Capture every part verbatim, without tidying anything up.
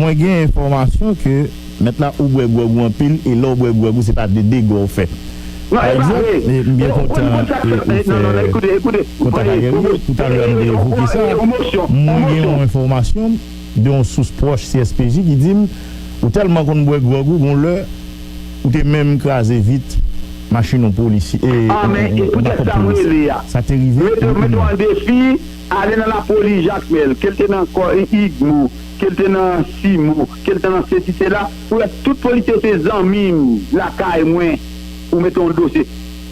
Mwen gen enfòmasyon ke mèt la ou bwè gwòg ou anpil, e lè w bwè gwòg ou, se pa de dega w fè. Pa egzanp, e, m byen kontan, e, ou fè kontak a Guerrier, toutalè m te evoke sa. Mwen gen yon enfòmasyon de yon sous pwòch C S P J ki di m, ou tèlman konn bwè gwòg ou, gon lè, ou te menm kraze vit machin yon polisye, e, yon backup polis. Sa te rive? Mete w an defi, ale nan lapolis Jakmèl, ke l te nan kò Igmo, ke l te nan Simo, ke l te nan sesi sela, pou wè tout polisye se zanmi m lakay mwen, pou mete yon dosye.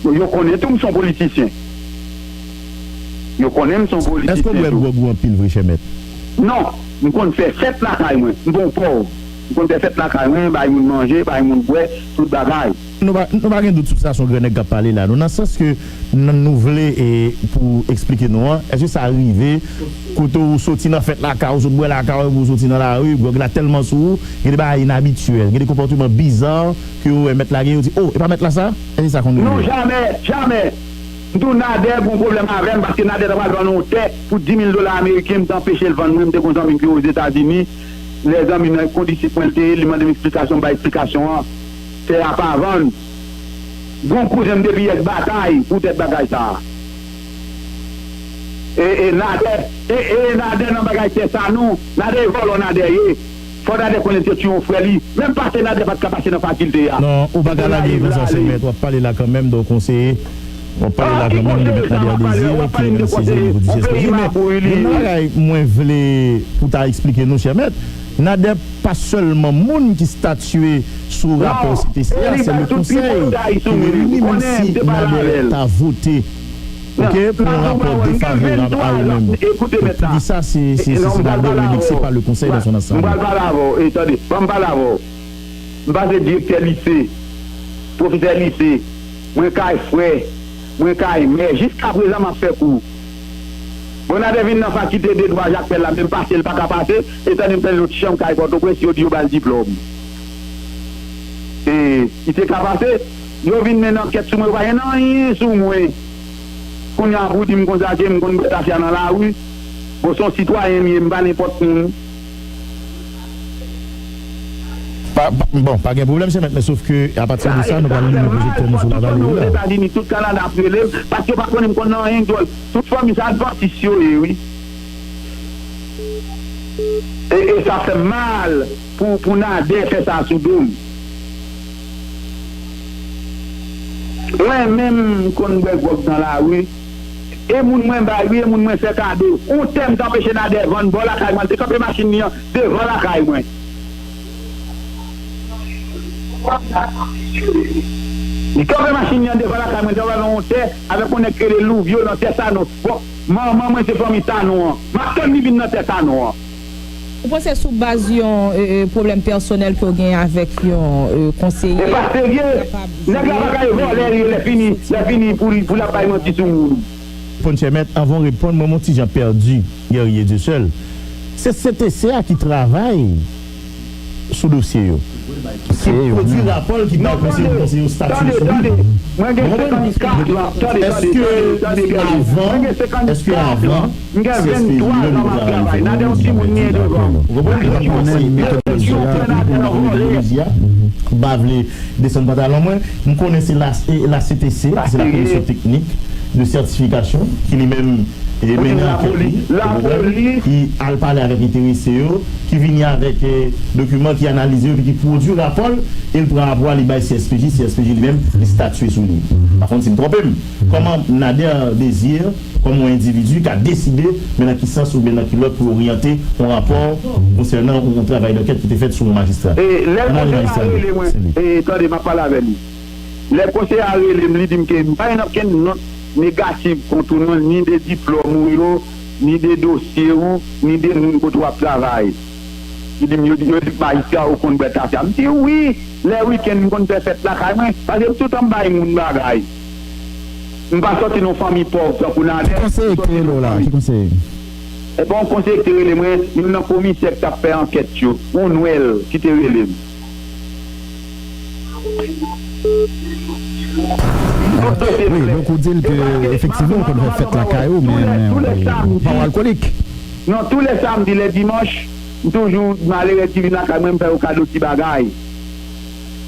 Yo konnen tou m se yon politisyen. Yo konnen m se yon politisyen tou. Èske w bwè gwòg ou anpil vre, chè mèt? Non, m konn fè fèt lakay mwen. M pa yon pòv. M konn fè fèt lakay mwen, bay moun manje, bay moun bwè, tout bagay. Nou pa, nou pa gen dout sou sa, se yon gran nèg k ap pale la. Nou nan sans ke n-, nou vle, e, pou eksplike nou an, èske sa rive kote w soti nan fèt lakay ou, sot bwè lakay ou, epi w soti nan lari, gwòg la tèlman sou ou, gen de bagay inabityèl, gen de konpòteman biza ke w wè mèt la gen, yo di, "O, e pa mèt la sa?" Èske sa konn rive? Non, jamè, jamè. M di w, Nadè gon pwoblèm avè m, paske Nadè ta pral vann yon tè pou di mil dola ameriken, m te anpeche l vann mwen, m te gon zanmi m ki Ozetazini, lè zanmi m nan kondisip mwen l te ye, li mande m eksplikasyon, m bay eksplikasyon an, tè a pa vann. Gon kouzen m depi yès batay poutèt bagay sa a. E, e Nadè, e, e Nadè nan bagay tè sa non, Nadè e vòlò Nadè ye. Fò Nadè konnen l te tiye yon frè li. Menm pase Nadè pa t ka pase nan fakilte a. Non, ou pa ka lage l konsa, chè mèt, w ap pale la kanmenm de yon konseye. W ap pale la kanmenm de mèt Nader Désir, ki li menm siyeje o nivo di C S P J. Men, gen yon bagay mwen vle pou ta eksplike nou, chè mèt. Nader pa sèlman moun ki statye sou rapò C T C a, se le konsèy ki reyini, menm si Nader ta vote, oke, pou yon rapò defavorab a yo menm. Donk, poukisa se, se, se, se Nader, men se pa le konsèy dans son ensemble. M pral pale avè w, e tande, ban m pale avè w. M pase direktè lise, pwofesè lise, mwen kay frè, mwen kay mè. Jiskaprezan, m ap fè kou. Bon, Nader vin nan fakilte de dwa Jakmèl la, men m pase, l pa ka pase, etanne m tande l sot chanm kay Pòtoprens, yo di yo ba l diplòm. E, li te ka pase, yo vin mennen ankèt sou mwen, yo pa jwenn anyen sou mwen. Kounye a pou di m konsa ke m konn bwè tafya nan lari. Bon, se yon sitwayen m ye, m pa nenpòt moun. Pa, pa, bon, pa gen pwoblèm, chè mèt, men sof ke apati de sa, nou pral limen pwojektè nou sou Lavale la. Tout fanmi Ozetazini, tout Kanada ap rele m, paske yo pa konnen m konn anyen dwòl. Tout fanmi sa advantis yo ye, wi. E, e sa fè m mal pou, pou Nader fè sa sou do m. Mwen menm, m konn bwè gwòg nan lari. E moun mwen bay, wi, e moun mwen fè kado. Yon tè m t anpeche Nader vann bò lakay mwen, l te kanpe machin li an devan lakay mwen. Li kanpe machin li an devan lakay mwen, li t ap al nan yon tè avèk yon nèg ki rele Louvio nan tè Sanon. Bon, manman mwen se fanmi Sanon an. M ap tann li vin nan tè Sanon an. Ou panse sou baz yon, e, e, pwoblèm pèsonèl ke w gen avèk yon, e, konseye? E pa serye. Nèg la pa ka vòlè, lè fini, lè fini pou li, pou l ap bay manti sou moun. Ponchèmèt, anvan w reponn, mwen, m on ti jan pèdi, Guerrier Dieuseul. Se C T C a ki travay sou dosye yo. Ki pwodui rapò l, ki bay konseye pou konseye yo statye sou li. Mwen gen senkannkat lan. Tande, tande, tande, tande, Guerrier. Mwen gen senkannkat lan. M gen venntwa zan m ap travay. Nader yon timoun li ye devan m. Ou konprann? Li pa konnen metòd mesye a, li pa konnen metòd mesye a. M pa vle desann pantalon mwen. M konnen se la, e, la C T C, se la Commission Technique de Certification, ki li menm, e, mennen ankèt li, ou konprann? Ki al pale avèk enterese yo, ki vini avèk, e, dokiman, ki analize yo, epi ki pwodui rapò l, e l pran rapò a, li bay C S P J, C S P J li menm, li statye sou li. Pa konn si m twonpe m. Kòman Nader Désir, kòm yon endividi, ka deside, men nan ki sans oubyen nan ki lòd pou l oryante yon rapò konsènan yon travay dankèt ki te fèt sou yon majistra. E lè konsèy la rele mwen, e, tande, m ap pale avè li. Lè konsèy la rele m, li di m ke m pa gen okenn nòt negatif kont ou non, ni de diplòm ou yo, ni de dosye ou, ni de moun kote w ap travay. Li di m, yo di, yo di majistra ou konn bwè tafya. M di wi, lè wikenn m konn fè fèt lakay mwen, paske m toutan m bay moun bagay. M pa sòti nan fanmi pòv tankou Nader. Ki konsèy ki te rele w la? Ki konsèy? E pa yon konsèy ki te rele mwen, youn nan komisè ki t ap fè ankèt yo, yon nwèl ki te rele m. Wi, donk ou di l ke efektivman ou konn fè fèt lakay ou, men, men ou pa w alkolik. Non, tou lè samdi, lè dimanch, M toujou, malere ki vin lakay mwen, m fè yo kado ti bagay.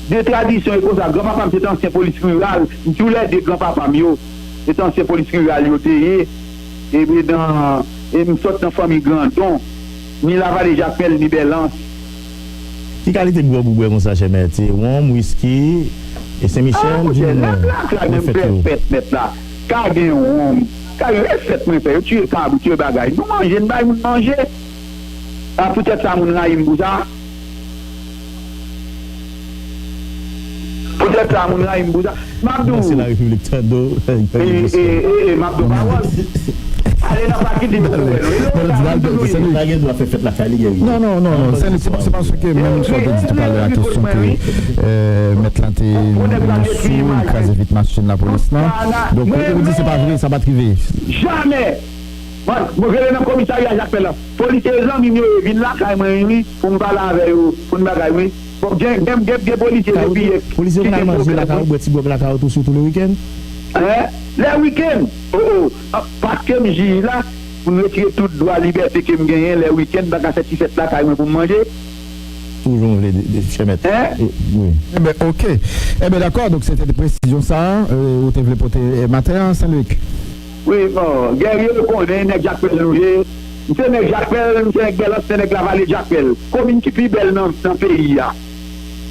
De tradisyon e konsa, granpapa m se te ansyen polis riral, m toulède granpapa m yo, se te ansyen polis riral yo te ye, e, e nan, e m sot nan fanmi Grandon, ni Lavale Jakmèl, ni Bèlans. Ki kalite gwòg ou bwè konsa, chè mèt? Se wonm, wiski, e Sen Michèl, di m non, refèt yo. Fèt mèt la, ka gen wonm, ka gen fèt mwen fè, yo tiye kabrit, tiye bagay, nou manje, n bay moun manje. A poutèt sa moun rayi m pou sa. Poutèt sa moun rayi m pou sa. M ap di w. Mèsi la Repiblik Tando. E, e, e, e, m ap di w pawòl. Ale nan pa kite pou kouwè nou. E lè w la, m di nou ye. Pa gen dwa fè fèt lakay li, Guerrier. Non, non, non, non. Se, se, se paske menm sa w te di toutalè a, kesyon ke, euh, mèt lan te sou, li kraze vit machin lapolis lan. Donk, ou, ou di se pa vre, sa pa t rive. Jamè! Mwen, mwen rele nan komisarya Jakmèl la. Polisye zanmi m yo ye vin lakay mwen wi, pou m pale avè yo, pou n bagay wi. Bon, gen, gen, gen, gen polisye depi yè. Polisye yo konn al manje lakay ou, bwè ti gwòg lakay ou tou, sitou le wikenn? Hein? Le wikenn? O, o, a, paske m jij la, pou m retire tout dwa libète ke m genyen, le wikenn, m pa ka fè ti fèt lakay mwen pou m manje. Tou jan w vle, de, de, chè mèt. Hein? E, wi. Enben, oke. Enben, dakò, donk se te presizyon sa a, euh, ou te vle pote, euh, maten an, Sen Lwik. Wi, bon, Guerrier konnen nèg Jakmèl nou ye. M se nèg Jakmèl, m se nèg Bèlans, m se nèg Lavale Jakmèl. Komin ki pi bèl nan, nan peyi a.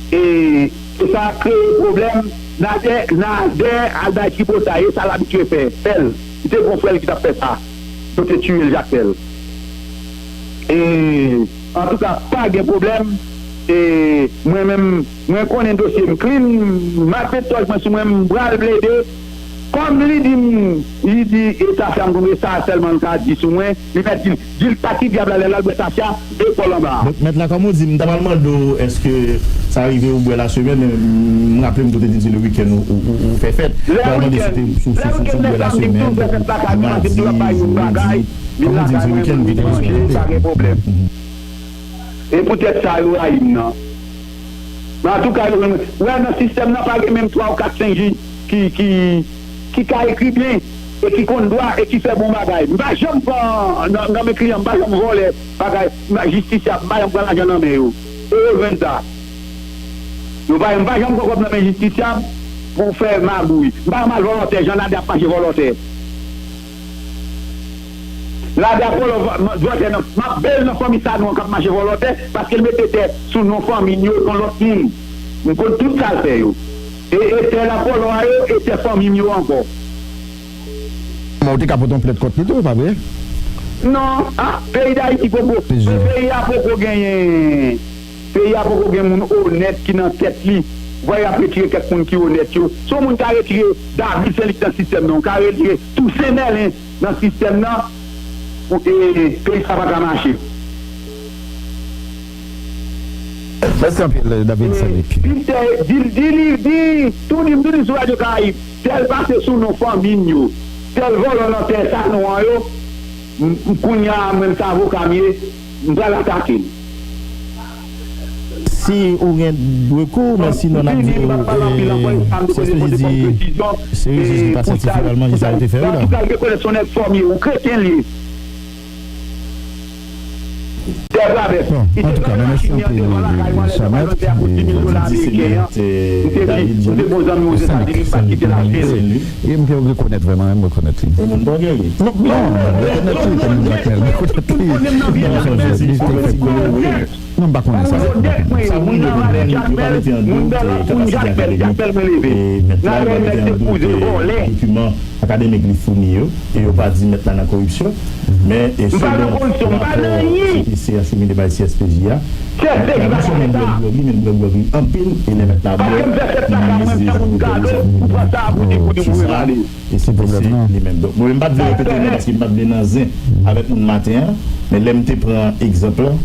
E, e sa kreye pwoblèm. Nadè, Nadè al bay tripotay, e sa l abitye fè. Fè l. Li te gon frè l ki t ap fè sa. Yo te tiye l Jakmèl. E, antouka, pa gen pwoblèm. E, mwen menm, mwen konnen dosye m clean, m ap met tòj mwen sou mwen, m pral plede. Kòm li di m, li di, e tafya m konn sa sèlman l ka di sou mwen, li mèt di l, di l pa ki dyab la lè l al bwè tafya, e kòl anba a. Donk, mèt la, kòm ou di, m ta pral mande w, èske sa rive ou bwè lasemèn, men m raple m tou te di m se le wikenn ou, ou, ou, ou fè fèt. M pral mande si te sou, sou, sou, sou bwè lasemèn, madi, jedi, kòm ou di m se wikenn, ou te gen sou manje. E poutèt sa yo rayi m nan. Men antouka, yo, wè nan sistèm nan pa gen menm twa ou kat, senk jij ki, ki, ki ka ekri byen e ki konn dwa e ki fè bon bagay. M pa janm pran nan, nan men kliyan, m pa janm vòlè bagay, m pa jistisyab, m pa janm pran lajan nan men yo. E yo jwenn sa. Yo pa, m pa janm pran kòb nan men jistisyab pou fè magouy. M pa janm al vòlòtè, jan Nadè ap mache vòlòtè. Lade a vòlò vòlòtè nan, m ap bel nan fanmi Sanon an k ap mache vòlòtè, paske l mete tè sou non fanmi n yo, non lòt moun. M konn tout sa l fè yo. E, e tè l ap vòlò a yo, e tè fanmi m yo ankò. Men ou te ka pote yon plent kont li tou, pa vre? Non, a, peyi Dayiti poko, peyi a poko genyen. Peyi a poko gen moun onèt ki nan tèt li. W wè y ap retire kèk moun ki onèt yo. Si yon moun ka retire David Senlik nan sistèm nan, ou ka retire Tousen Mèlen nan sistèm nan, pou, e, peyi sa pa ka mache. Mèsi anpil, David Senlik. Di, di, di, di, di, tou di, m tou di sou Radyo Karayib, tè l pase sou non fanmi n yo, tè l vòlò nan tè Sanon an yo, m, m, kounye a, mwen, m se avoka m ye, m pral atake l. Si ou gen rekou, men sinon n ap di w, e, si S P J di, se jij li pa satisfè, pral manje sa yo te fè yo la. Antouka, l rekonèt se yon nèg fòm ye, yon kretyen l ye. Bon, antouka, men mèsi anpil, Chamèt. Li di se mèt, e, David Jean, Senlik, Senlik, Senlik. E m te rekonèt vrèman, m rekonèt li. Ou moun pa gen li? Non, non, m rekonèt li kòm moun Jakmèl, m rekonèt li. Li te fè gwo. Non, m pa konnen sa. Sa moun yo pa mete, yo pa mete an dout, e, kapasite akademik, e, mèt la, yo pa mete an dout, e, dokiman akademik li founi yo, e yo pa di mèt la nan koripsyon. Men, e, selon rapò C P C a chemine bay C S P J a, mèt la non sèlman l bwè gwòg li, men l bwè gwòg li anpil, e lè mèt la bwè, li mize jou pou l bwè li, sa, se sa. E se, se li menm. Donk, mwen menm, m pa t vle repete non, paske m pa t vle nan zen avèk moun maten an, men lè m te pran egzanp lan,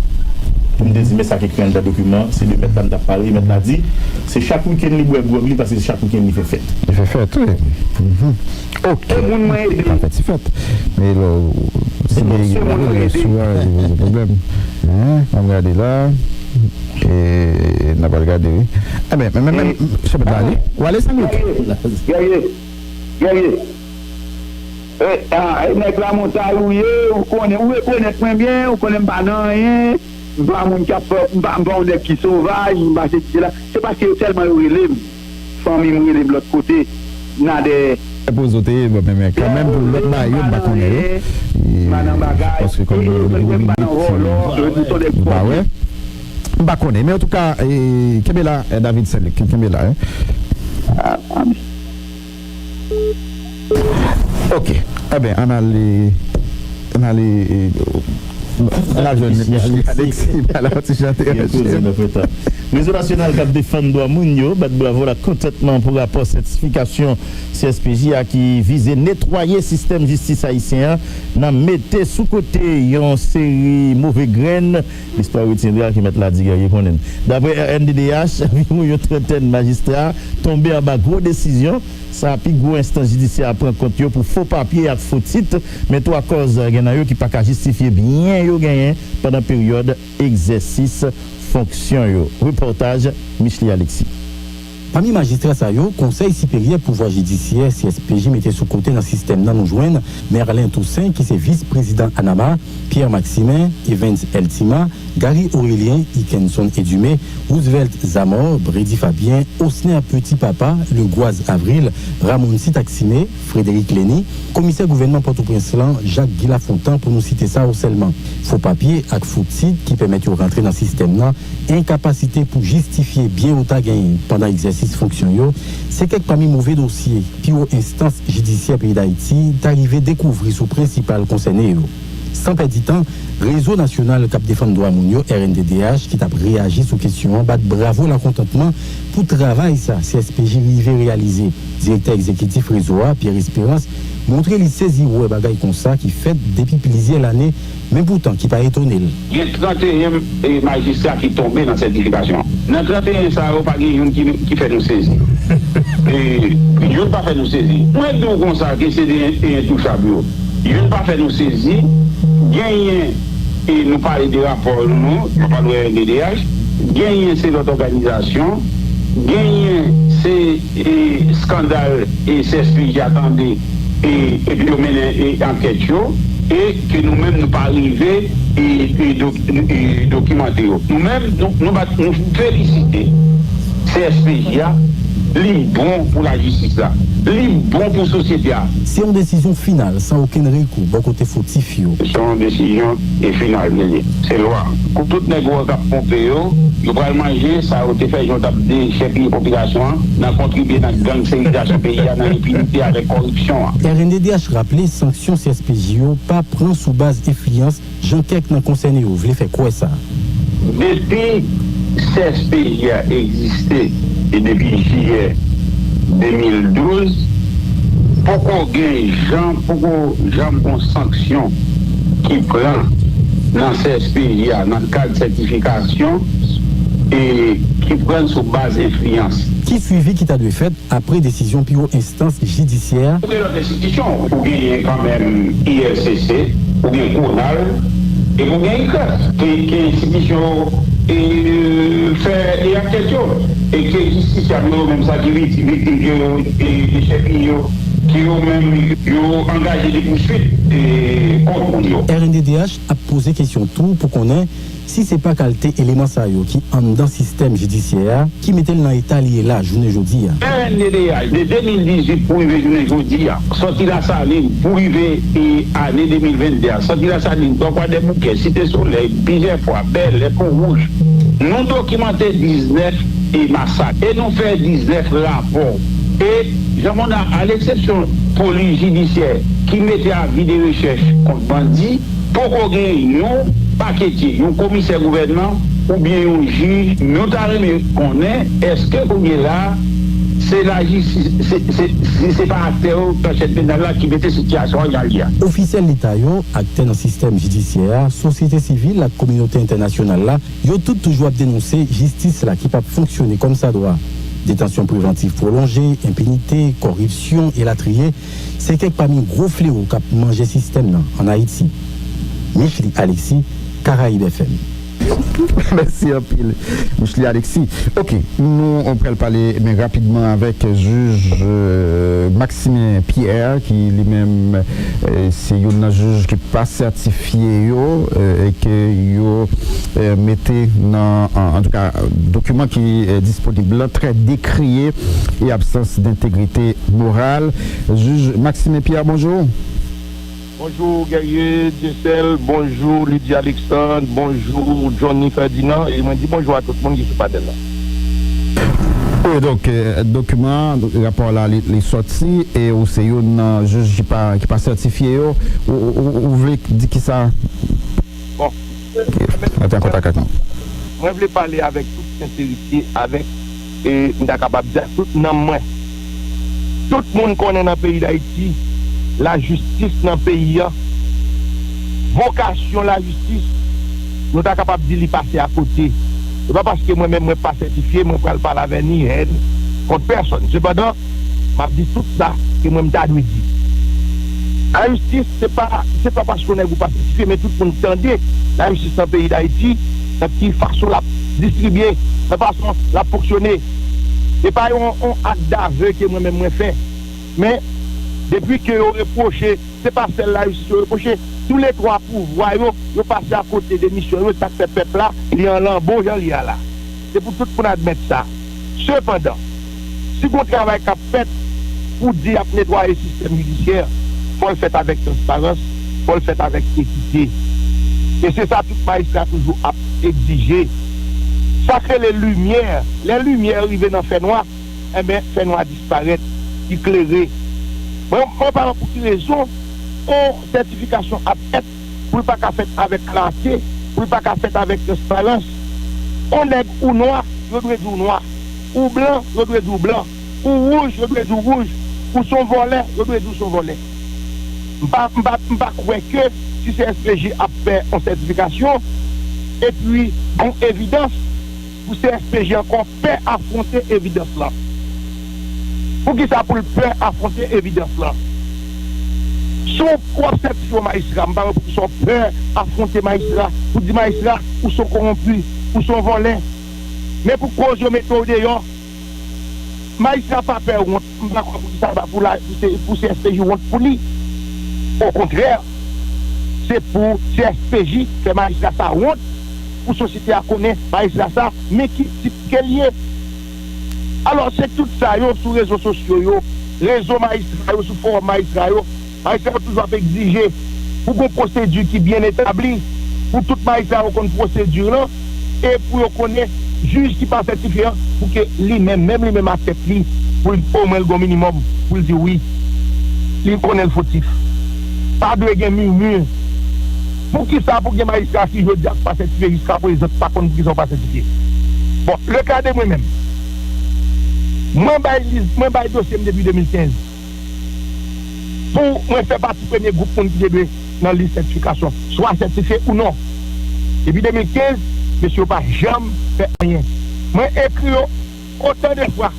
pou m te di, men sa k ekri anndan dokiman, se de mèt la m t ap pale, mèt la di, se chak wikenn li bwè gwòg li, paske se chak wikenn li fè fèt. Li fè fèt, wi. Mhm. Ok. E moun mwen ede. Pa fè ti fèt. Men lè w, si gen rès ou a, se pwoblèm. Hein? Ann gade la. E, n ap al gade, wi. Enben, men, men, men, Chamèt la ale. Ou ale, Senlik? Guerrier, Guerrier, Guerrier. E, a, e nèg Lamontay ou ye, ou konnen, ou rekonèt mwen byen, ou konnen m pa nan anyen. M pa moun k ap, m pa, m pa yon nèg ki sovaj, m pa sesi sela. Se paske yo tèlman yo rele m. Fanmi m rele m lòt kote, Nadè. Poze w te ye, bon, men, men kanmenm, pou lòt bagay yo, m pa konnen yo. E, paske kòm nou, nou, nou, nou, nou, nou pa wè. M pa konnen, men antouka, e, kenbe la, e, David Saint-Luc, kenbe la, en. Ok. Eben, ann ale, ann ale, e, ann al jwenn Michel Alexis, pale yon ti jan de Rezo nasyonal k ap defann dwa moun yo bat bravo ak kontantman pou rapò sètifikasyon C S P J a ki vize netwaye sistèm jistis ayisyen an nan mete sou kote yon seri move grenn. Listwa retiendra ki mèt la di Guerrier konnen. Daprè R N D D H, anviwon yon trantèn majistra tonbe anba gwo desizyon. Sa pi gwo enstans jidisyè a pran kont yo pou fo papye ak fo tit, men twa kòz gen nan yo ki pa ka jistifye byen yo genyen pandan peryòd egzèsis fonksyon yo. Repòtaj Michely Alexis. Pami majistra sa yo, Konsèy Siperyè Pouvwa Jidisyè, C S P J, mete sou kote nan sistèm nan nou jwenn Merlin Toussaint, ki se vis prezidan ANAMA, Pierre Maximin, Evens Eltima, Gary Orélien, Ikenson Edumé, Roosevelt Zamor, Bredy Fabien, Osner Petit Papa, Legoise Avril, Ramon Sitaximé, Frédéric Leny, komisè gouvènman Pòtoprens lan, Jacques Guy Lafontant, pou nou site sa yo sèlman. Fo papye ak fo tit ki pèmèt yo rantre nan sistèm nan, enkapasite pou jistifye byen yo ta genyen pandan egzèsis fonksyon yo, se kèk pami move dosye pi wo enstans jidisyè peyi Dayiti ta rive dekouvri sou prensipal konsène yo. San pèdi tan, Rezo nasyonal k ap defann dwa moun yo, R N D D H, ki t ap reyaji sou kesyon an, bat bravo lakontantman pou travay sa C S P J rive reyalize. Direktè egzekitif rezo a, Pierre Espérance, montre li sezi wè bagay konsa ki fèt depi plizyè lane, men poutan ki pa etone l. Gen tranteyen, e, majistra ki tonbe nan sètifikasyon an. Nan tranteyen sa yo, pa gen youn ki, ki fè nou sezi. E, youn pa fè nou sezi. Mwen di w konsa ke se de, e, entouchab yo. Youn pa fè nou sezi. Genyen, e, nou pale de rapò nou, nou pale de R N D D H. Genyen se lòt òganizasyon. Genyen se, e, eskandal, e, C S P J a tande, e, epi yo mennen, e, ankèt yo, e ke nou menm nou pa rive, e, e, do-, e, dokimante yo. Nou menm, nou, nou bat, nou felisite C S P J a, li bon pou lajistis la, li bon pou sosyete a. Se yon desizyon final, san okenn rekou bò kote fotif yo. Se yon desizyon e final li ye. Se lwa. Pou tout nèg ou wè k ap ponpe yo, yo pral manje sa yo te fè jan yo t ap dechèpiye popilasyon an, nan kontribye nan gangsterizasyon peyi a, nan enpinite avèk kòripsyon an. R N D D H raple sanksyon C S P J yo pa pran sou baz enfliyans, jan kèk nan konsène yo vle fè kwè sa. Depi C S P J a egziste, e depi jiyè de mil douz, poko gen jan, poko janm gon sanksyon ki pran nan C S P J a, nan kad sètifikasyon, e ki pran sou baz enfliyans. Ki swivi ki ta dwe fèt apre desizyon pi wo enstans jidisyè a? Ou gen lòt enstitisyon, ou genyen kanmenm I L C C, ou gen KONAL, epi ou gen I K R A F, ki, ki enstitisyon, e, fè, e ankèt yo, e ke jistisyab yo, menm sa ki vikti-, viktim ke yo, e, dechèpiye yo, ke yo menm, yo angaje de pouswit, e, kont moun yo. R N D D H ap poze kesyon tou pou konnen si se pa kalte eleman sa yo ki anndan sistèm jidisyè a ki mete l nan eta li ye la jounen jodi a. R N D D H, de de mil dizuit pou rive jounen jodi a, sòti Lasalin pou rive, e, ane de mil venndè a, sòti Lasalin, bò Kwadèboukè, Site Solèy, plizyè fwa, Bèlè, Pon Wouj, nou dokimante diznèf, e, masak, e nou fè diznèf rapò. E, Jean Monard, a leksepsyon polis jidisyè ki mete avi de rechèch kont bandi, poko gen yon paketye, yon komisè gouvènman oubyen yon jij. Nou ta renmen konnen èske kounye la a se lajistis, se, se, se, se pa aktè yo nan chèn penal la ki mete sitiyasyon an jan l ye a. Ofisyèl leta yo, aktè nan sistèm jidisyè a, sosyete sivil ak kominote entènasyonal la, yo tout toujou ap denonse jistis la ki p ap fonksyone kòmsadwa. Detansyon prevantif pwolonje, enpinite, kòripsyon, elatriye, se kèk pami gwo flewo k ap manje sistèm nan ann Ayiti. Michely Alexis, Caraïbes F M. Mèsi anpil, Michelet Alexis. Ok, nou pral pale, men rapidman, avèk jij, euh, Maximin Pierre, ki li menm, euh, se youn nan jij ki pa sètifye yo, euh, e ke yo, euh, mete nan, an, antouka, dokiman ki, euh, disponib lan, trè dekreye e absans dentegrite moral. Jij Maximin Pierre, bonjou. Bonjou Guerrier Dieuseul, bonjou Ludie Alexandre, bonjou Johnny Ferdinand, e mwen di bonjou a tout moun ki sou panèl la. Wi, donk, euh, dokiman, rapò la, li, li sòti, e ou se youn nan jij ki pa, ki pa sètifye yo. Ou, ou, ou, ou vle di kisa? Bon, mete an kontak ak nou. Mwen vle pale avèk tout senserite, avèk, e m ta kapab di ak tout nanm mwen. Tout moun konnen nan peyi Dayiti, lajistis nan peyi a, vokasyon lajistis, nou ta kapab di li pase akote. Se pa paske mwen menm mwen pa sètifye, mwen pral pale avè ni hèn kont pèsonn. Sepandan, m ap di tout sa ke mwen m ta dwe di. Lajistis, se pa, se pa paske yon nèg ou pa sètifye, men tout moun tande lajistis nan peyi Dayiti, nan ki fason l ap distribye, nan fason l ap fonksyone. Se pa yon, yon ak dave ke mwen menm mwen fè. Men, depi ke yo repwoche, se pa sèl lajistis yo repwoche, tou le twa pouvwa yo, yo pase akote de misyon yo, sa k fè pèp la, li an lanbo jan li a la. Se pou tout moun admèt sa. Sepandan, si gon travay k ap fèt pou di y ap netwaye sistèm jidisyè, fò l fèt avèk transparans, fò l fèt avèk ekite. E se sa tout majistra toujou ap egzije. Sa k rele limyè, lè limyè rive nan fènwa, enben, fènwa disparèt, li klere. Mwen, mwen pa wè pou ki rezon yon sètifikasyon ap fèt pou l pa ka fèt avèk klarte, pou l pa ka fèt avèk transparans. Yon nèg ou nwa, yo dwe di w nwa. Ou blan, yo dwe di w blan. Ou wouj, yo dwe di w wouj. Ou se yon vòlè, yo dwe di w se yon vòlè. M pa, m pa, m pa kwè ke si C S P J ap fè yon sètifikasyon, epi gon evidans, pou C S P J ankò pè afwonte evidans lan. Poukisa pou l pè afwonte evidans lan? Si w ap sètifye yon majistra, m pa wè poukisa w pè afwonte majistra, pou di majistra, ou se yon kowonpi, ou se yon vòlè. Men pou koz yo mete w deyò, majistra pa pè wont. M pa kwè poukisa pou la, pou se, pou C S P J wont pou li. Okontrè, se pou C S P J fè majistra sa wont, pou sosyete a konnen majistra sa, men ki tip ke l ye. Alò, se tout sa yo sou rezo sosyo yo, rezo majistra yo, sou fowòm majistra yo, majistra yo toujou ap egzije pou gon pwosedi ki byen etabli, pou tout majistra yo konn pwosedi lan, e pou yo konnen jij ki pa sètifye an, pou ke li menm, menm li menm ak tèt li, pou l omwen l gon minimòm, pou l di wi, li konnen l fotif. Pa dwe gen mimi. Poukisa pou gen majistra ki jodi a pa sètifye jiska prezan pa konn poukisa w pa sètifye? Bon, le ka de mwen menm. Mwen bay lis, mwen bay dosye m depi de mil kenz. Pou mwen fè pati premye gwoup moun ki te dwe nan lis sètifikasyon, swa sètifye ou non. Depi de mil kenz, mesye yo pa janm fè anyen. Mwen ekri yo otan de fwa.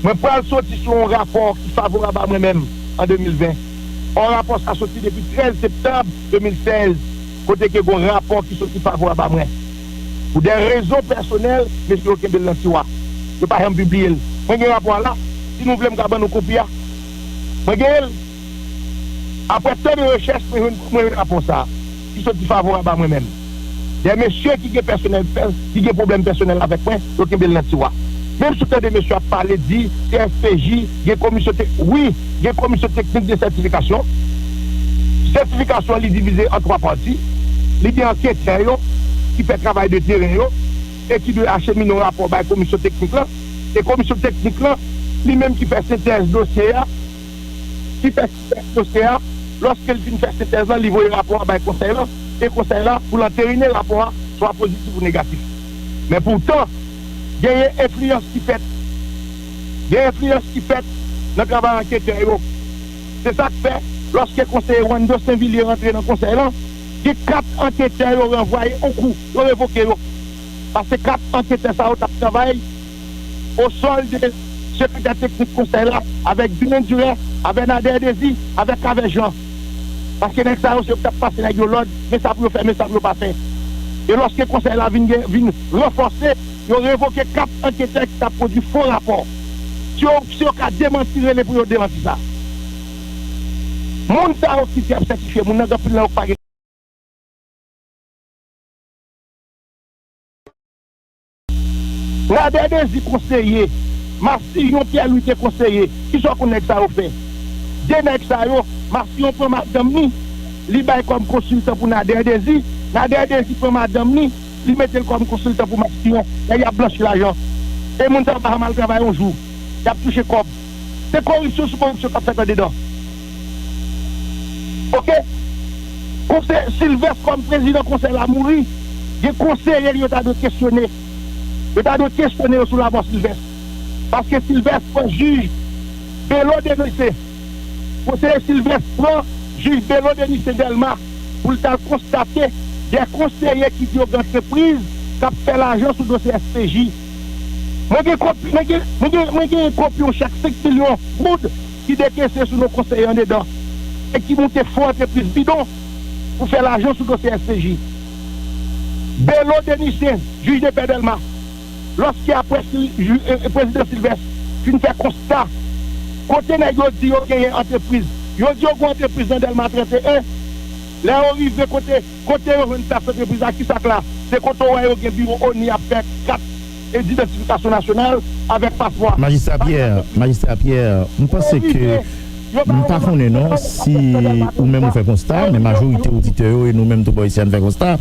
Mwen pral soti sou yon rapò ki favorab a mwen menm an de mil ven. Yon rapò sa soti depi trèz septanm de mil sèz, kote ke gon rapò ki soti favorab a mwen. Pou de rezon pèsonèl, mesye yo kenbe l nan tiwa. Yo pa janm pibliye l. Mwen gen rapò a la. Si nou vle, m ka ban nou kopi a. Mwen genyen l. Apre tan de rechèch, mwen jwenn, mwen jwenn rapò sa a, ki soti favorab a mwen menm. De mesye ki gen pèsonèl, ki gen pwoblèm pèsonèl avèk mwen, yo kenbe l nan tiwa. Menm si w tande mesye ap pale, di C S P J gen komisyon tek-, wi, gen komisyon teknik de sètifikasyon. Sètifikasyon li divize an twa pati. Li gen anketè yo ki fè travay de teren yo e ki dwe achemine yon rapò bay komisyon teknik lan. E komisyon teknik lan, li menm ki fè sentèz dosye a, ki fè sentèz dosye a, lòske l fin fè sentèz lan, li voye rapò a bay konsèy lan, e konsèy la pou l anterine rapò a, swa pozitif ou negatif. Men poutan, genyen enfliyans ki fèt. Gen enfliyans ki fèt nan travay anketè yo. Se sa k fè, lòske konseye Wando Senvilye rantre nan konsèy lan, gen kat anketè yo ranvwaye yon kou, yo revoke yo. Paske kat anketè sa yo t ap travay au sol de sekretè teknik konsèy la, avèk Dunen Durè, avè Nader Désir, avè Kavè Jean. Paske nèg sa yo, se yo k t ap pase nèg yo lòd, men sa pou yo fè, men sa pou yo pa fè. E lòske konsèy la vin, gen, vin ranfòse, yo revoke kat anketè ki t ap pwodui fo rapò. Si yo, si yo ka demanti, rele pou yo demanti sa. Moun sa yo ki di y ap sètifye moun nan, gen anpil nan yo ki pa gen. Nader Désir konseye, Massillon Pierre Louis te konseye. Kisa w konn nèg sa yo fè? De nèg sa yo, Massillon pran madanm ni, li bay kòm konsiltan pou Nader Désir. Nader Désir pran madanm ni, li mete l kòm konsiltan pou Massillon. Nèg y ap blanchi lajan. E moun sa yo pa janm al travay yon jou. Y ap touche kòb. Se koripsyon sou koripsyon k ap fèt andedan. Oke? Konseye Silvès kòm prezidan konsèy la mouri, gen konseye l yo ta dwe kesyone. Yo ta dwe kesyone yo sou lamò Silvès. Paske Silvès pran jij Belo Denise. Konseye Silvès pran jij Belo Denise Dèlma pou l t al konstate de konseye ki di yo gen antrepriz k ap fè lajan sou dosye S P J. Mwen gen kopi, mwen gen, mwen gen, mwen gen kopi yon chèk senk milyon goud ki dekese sou non konseye andedan e ki moute fo antrepriz bidon pou fè lajan sou dosye S P J. Belo Denisyen, jij de pè Dèlma, lòske apre si, ju- e- e- prezidan Silvès fin fè konsta, kote nèg yo di yo genyen antrepriz, yo di yo gen antrepriz nan Dèlma trannteyen, lè yo rive kote, kote yo jwenn plas antrepriz la, ki sa k la? Se kote w wè yo gen biwo ONI ap fè kat e idantifikasyon nasyonal avèk paspò. Majistra Pierre, Majistra Pierre, m panse ke m pa konnen non si ou menm ou fè konsta, men majorite oditè yo e nou menm tou bò isi a n fè konsta.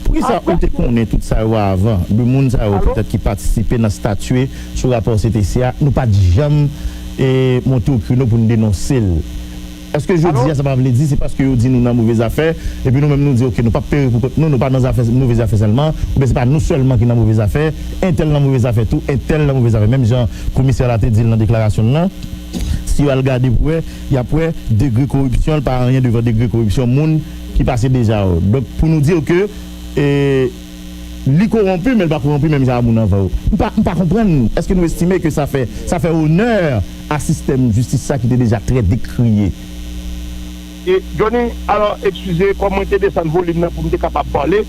Poukisa ou te konnen tout sa yo avan? De moun sa yo petèt ki patisipe nan statye sou rapò C T C a, nou pa t janm e, monte o kreno pou n denonse l. Èske jodi a sa pa vle di se paske yo di nou nan move zafè, epi nou menm nou di oke, nou p ap pere pou kont nou, nou pa nan zafè, move zafè sèlman, oubyen se pa nou sèlman ki nan move zafè, entèl nan move zafè tou, entèl nan move zafè. Menm jan komisè la te di l nan deklarasyon l lan, si yo al gade pou wè, y ap wè degre koripsyon l pa anyen devan degre koripsyon moun ki pase deja yo. Donk, pou nou di ke e, li kowonpi, men l pa kowonpi menm jan a moun anvan yo. M pa, m pa konprann. Èske nou estime ke sa fè, sa fè onè a sistèm jistis sa ki te deja trè dekriye? E, Johnny, alò, eskize, kòm mwen te desann volim nan pou m te kapab pale,